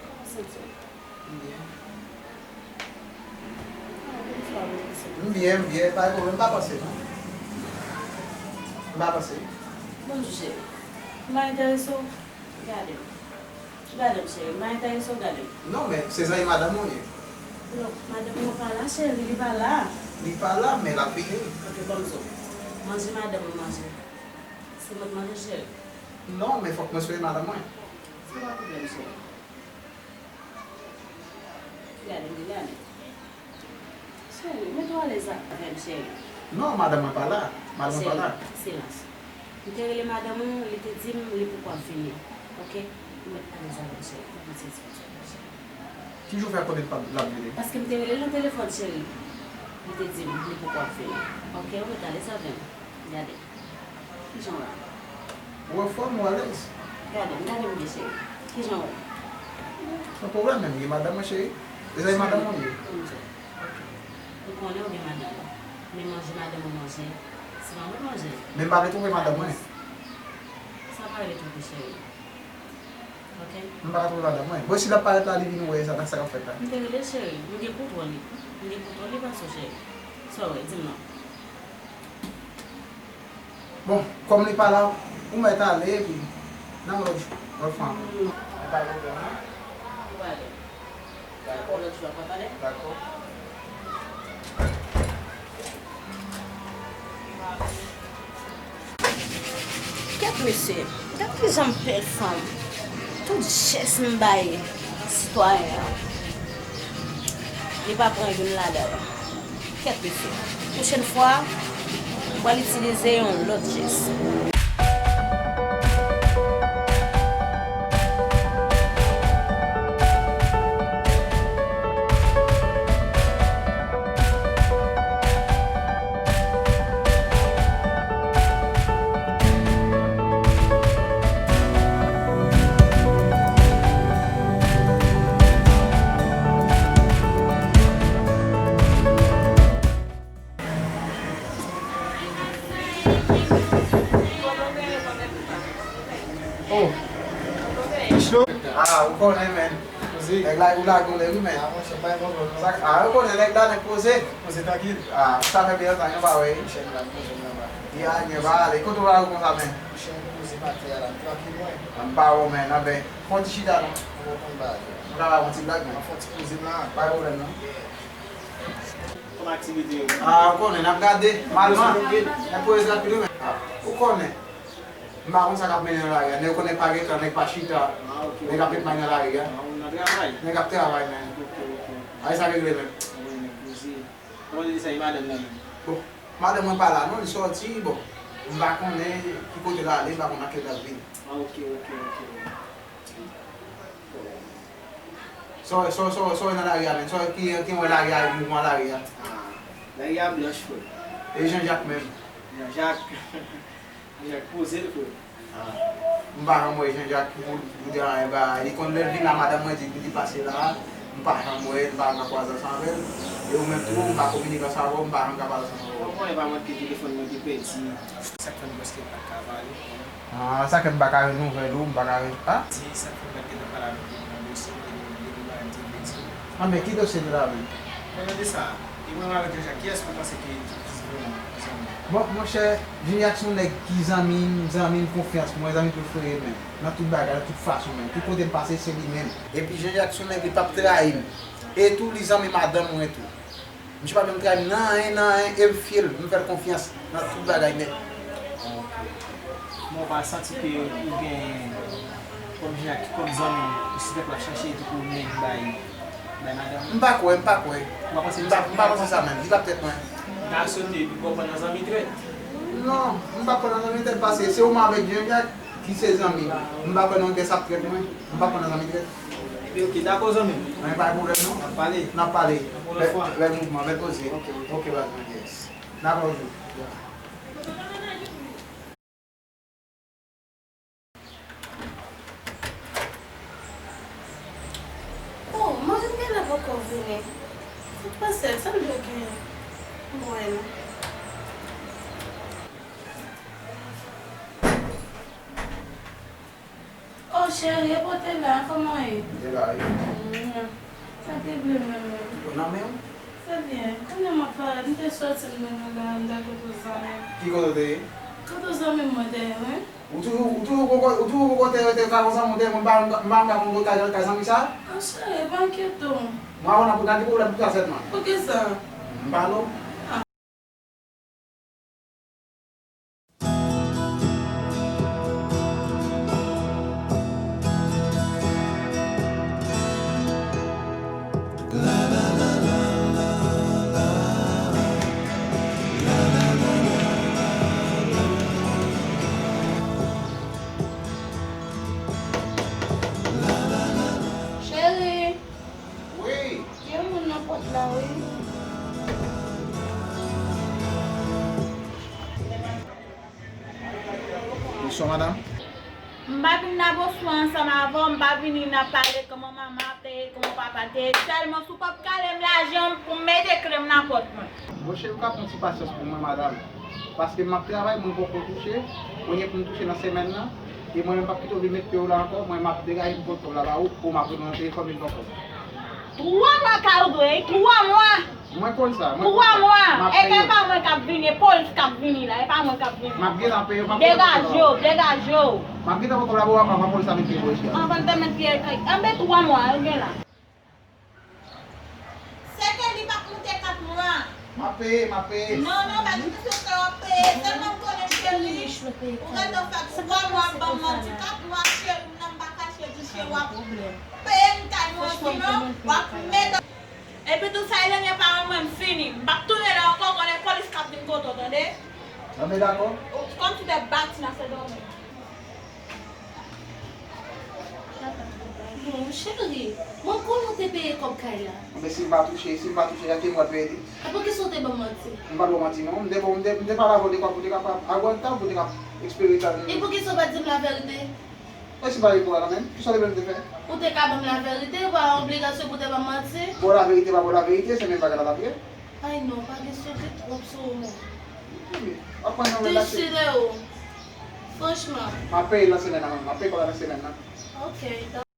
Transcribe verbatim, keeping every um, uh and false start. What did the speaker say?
Kòman w santi w? M byen. M byen, m byen, pa gen pwoblèm, m pa panse non. M pa panse. Bonjou cheri. M pa enterese w? Gade m. Gade m cheri, m pa enterese w, gade m. Non, men se zanmi madanm ou ye. Non, madanm mwen pa la cheri, li pa la. Li pa la, men l ap vini. Ok, ban m di w. Manje madanm ou manje. Se mwen k manje cheri. Non, men fòk mwen swete madanm mwen. Se pa pwoblèm cheri. Gade m, gade. Cheri, mete w alèz avè m, cheri. Non, madanm mwen pa la. Madanm mwen pa la. Cheri, silans. M te rele madanm ou, li te di m li poko ap vini. Ok? Ou mete alèz avè m, cheri. Ou mete alèz avè m, cheri. Ki jan w fè konnen l p ap, l ap vini? Paske m te rele l nan telefòn, cheri. Li te di m li poko ap vini. Ok? Ou mete alèz avè m. Gade. Kijan w ye? Ou anfòm, ou alèz? Gade m, gade m byen, cheri. Kijan w ye? San pwoblèm, men m gen madanm mwen, cheri. E zanmi madanm mwen ye. Cheri, ban m di w. Ok. M konnen w gen madanm ou. Men manje madanm ou manje, se pa mwen k manje l. Men m pa retwouve madanm mwen. Sa pa retwouve, cheri. Ok? M pa ka twouve madanm mwen. Bon, si l ap parèt la, li vin wè sa, sa k ap fèt la. M te rele l, cheri. M gen kontwòl li. M gen kontwòl li, pa sou cheri. Sa w wè, di m non. Bon, kòm li pa la, ou mèt ale, epi n a yon lòt jou, lòt fwa ankò. Pa gen pwoblèm, non? Ou prale. Dakò. Dakò. Kèt mesye, gad kijan m pè fanm. Tout jès m bay sitwayen an, li pa pran youn ladan yo. Kèt mesye, pwochèn fwa, m pral itilize yon lòt jès. Oh. Ichlo? Ah, ou konnen, men. Poze. Nèg la, ou lage w lè wi, men. Ah, monchè, pa gen pwoblèm, non. Sa, ah, ou konnen nèg la, nèg poze. Poze trankil. Ah, sa fè byen lontan, nou pa wè. Monchè, m la, monchè, m la. Ya, nèg pa ale. Kote w ale konsa, men? Monchè, m poze m atè a la, m trankil, mwen. M pa wè w, men, anben. Fè yon ti chita, non. Mwen konn bagay. M ka ba w yon ti blag, men. Mwen fè yon ti poze m la. Pa gen pwoblèm, non. Kòman aktivite yo? Ah, ou konnen, n ap gade. Malman, nèg poze rapid, men. Ah, ou konnen. M pa konn sa k ap mennen nan lari a. Nèg ou konnen pa gen tan, nèg pa chita. Ah, ok. Nèg ap met may nan lari a. Ah, ou nan travay? Nèg ap travay, men. Ok, ok. A, e sa k regle, men. Wi, men poze. Kòman te di sa, e madanm nan menm? Bon, madanm mwen pa la, non, li sòti, bon. M pa konnen ki kote l ale, m pa konn nan ki lè l ap vini. Ah, ok, ok, ok. Sa w, sa w, sa w, sa w wè nan lari a, menm? Sa w ki, ki wè lari a, mouvman lari a? Ah, lari a blanch, frè. E Jean Jacques menm? Jean Jacques. Jean Jacques poze l, frè. Ah. M pa janm wè Jean Jacques pou, pou di anyen ba li. Konn lè l vin la, madanm mwen di l pou li pase la. M pa janm wè l, m pa janm ka kwaze ansanm avè l. E ou menm tou, m pa kominike ansanm avè w, m pa janm ka pale ansanm avè w. Ou konnen pa manke telefòn mwen te pèdi. Sa k fè m prèske pa t ka pale. Ah, sa k fè m pa ka renouvèl ou, m pa ka re-, ah? Di sa k fè m pa t gentan pale avèk ou nan dosye ke nou depi madi, mèkredi. Ah, men ki dosye nou la menm? Mwen mande sa, e mwen avèk Jean Jacques, kiyès ou panse ki, ki vrèman zanmi? Bon, monchè, Jean Jacques se yon nèg ki zanmi m, zanmi m konfyans mwen, zanmi prefere m menm. Nan tout bagay, nan tout fason menm. Tout kote m pase, se li menm. Epi Jean Jacques se yon nèg ki p ap trayi m. E tou, li zanmi madanm mwen tou. Misye p ap janm trayi m nan anyen, nan anyen, e m fye l, m fè l konfyans nan tout bagay nèt. Ok. Men w pa santi ke ou gen kòm Jean Jacques, kòm zanmi, ou sitèt w ap chache epi pou w nèg bay, bay madanm ou? M pa kwè, m pa kwè. Ou pa panse m pa, m pa panse sa menm, di p ap tèt mwen. M ta swete epi pou w pran nan zanmi trèt. Non, m p ap pran nan zanmi trèt paske se ou menm avèk Jean Jacques. Ki se zanmi m. M pa kwè nan kè sa ap trèt mwen. M pa kwè nan zanmi trèt. Epi, ok, dakò, zanmi m. Men pa gen pwoblèm, non. N ap pale. N ap pale. Yon lòt fwa. Bèl, bèl mouvman, bèl poze. Ok, ok. Ok, baz mwen, yes. Dakò, jou. Oh, manzè m genlè poko vini. Fout pase l, sa l dwe genyen. M wè l. Oh, cheri, epa w te la, kòman w ye? M te la, wi. Mm, sa te vle menm, menm. Ou nan men w? Se byen. Kounye a m ap pale, m te sòti, m te nan la, m t al kote zanmi m. Ki kote w te ye? Kote zanmi m mwen te ye, wi. Ou toujou, ou toujou gon kote, ou toujou gon kote rete ka konsa, mwen te, mwen pa, mwen pa, mwen pa konn kay, kay zanmi sa? Ah, cheri, pa enkyete w. Mwen, mwen ap gade pwoblèm pou sa sèlman. Poukisa? M pale w. Cheri! Wi! Gen moun nan pòt la, wi. Bonswa, madanm. M pa vin la bonswa ansanm avè w, m pa vini nan pale kòman manman te ye, kòman papa te ye. Sèlman, si w p ap kale m lajan m pou m mete kle m nan pòt mwen. Monchè, ou ka pran ti pasyans pou mwen, madanm. Paske m ap travay, mwen poko touche. Mwen gen pou m touche nan semèn nan. E mwen menm, m p ap kite w vin met pye w la ankò. Mwen, m ap degaje m pran kòb la ba ou, pou m ap rele w nan telefòn, vin pran kòb. Twa mwa ka ou dwe, twa mwa! Mwen konn sa, mwen konn sa. Twa mwa. E ke pa mwen k ap vini, e polis k ap vini la, e pa mwen k ap vini. M ap gentan peye yo, m ap gentan peye yo. Degaje w, degaje w. M ap gentan pran kòb la pou w ap, m ap polis ap met pye pou w. Anvan te met pye, anben twa mwa, yo gen la. Se ke li pa moute kat mwa. M ap peye, m ap peye. Non, non, pa di kesyon sa w ap peye. Sèlman m konnen cheri. Ou gentan fè twa mwa ap ban m manti. Kat mwa cheri m nan, m pa kache di cheri w ap peye m kay mwen, sinon w ap met. Epi tou sa Elenia pa renmen mwen, m fini. M p ap tounen la ankò, konnen polis k ap vin kote w, tande? Anben dakò. Kòmsi w te bati nan se dòmi. Bon, cheri, mwen konnen w te peye kòb kay la. Anben si m pa touche, si m pa touche, a ki mwa peye li? E poukisa w te ban m manti? M pa t ba w manti non, m te ba w, m te, m te pale avè w de kòb ou te kapab, avan tan pou w te ka espere tan. E poukisa w pa di m laverite? E si m pa gen pou w la menm, kisa w te vle m te fè? Ou te ka ban m laverite, pa obligasyon pou w te ban m manti. Ba w laverite, pa ba w laverite, se menm bagay la t ap ye. Ay non, pa gen sou, gen twòp sou ou menm. Wi, w ap pran nan men lase. Deside w. Franchman. M ap peye nan semèn nan, m ap peye kòb la nan semèn nan. Ok.